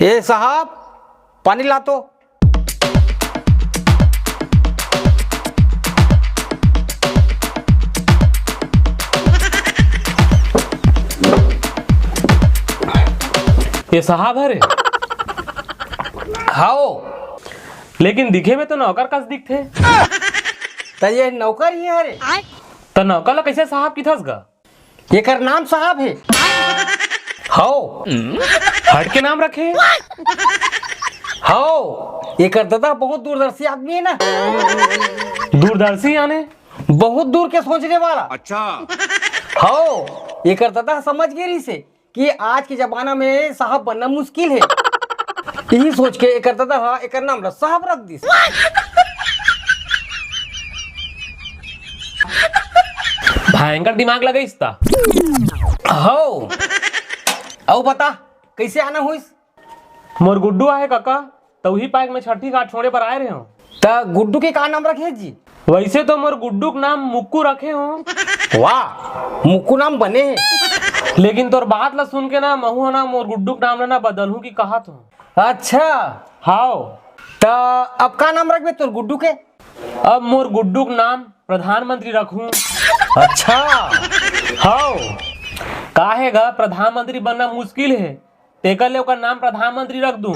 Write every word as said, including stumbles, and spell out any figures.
ए साहब, पानी ला तो। ये साहब हरे? हाओ। लेकिन दिखे में तो नौकर कस दिखथे। त ये नौकर ही हरे। त नौकर ला कैसे साहब किथस गा? एकर नाम साहब हे। हाओ। हट के नाम रखे? हाओ। एकर ददा बहुत दूरदर्शी आदमी हे ना। दूरदर्शी याने? बहुत दूर के सोचने वाला। अच्छा। हाओ। एकर ददा समझ गे रहिसे कि आज के जमाना में साहब बनना मुश्किल हे। इही सोच के एकर ददा हा एकर नाम ला साहब रख दिस। भयंकर दिमाग लगाइस ता। हौ। अउ बता, कैसे आना होइस? मोर गुड्डू आहे काका, त उही पाए के मैं छठी घाट छोड़े बर आए रहे हूँ। त गुड्डू के का नाम रखे जी? वैसे तो मोर गुड्डू के नाम मुक्कू रखे हूँ। वाह, मुक्कू नाम बने हे। लेकिन तोर बात ला सुन के ना, महू ह ना मोर गुड्डू के नाम ला ना बदलहूँ कि कहत हूँ। अच्छा। हाव। त अब का नाम रखबे तोर गुड्डू के? अब मोर गुड्डू के नाम प्रधानमंत्री रखूं। अच्छा। हाव। काहे गा, प्रधानमंत्री बनना मुश्किल हे, तेकर ले ओकर नाम प्रधानमंत्री रख दूं।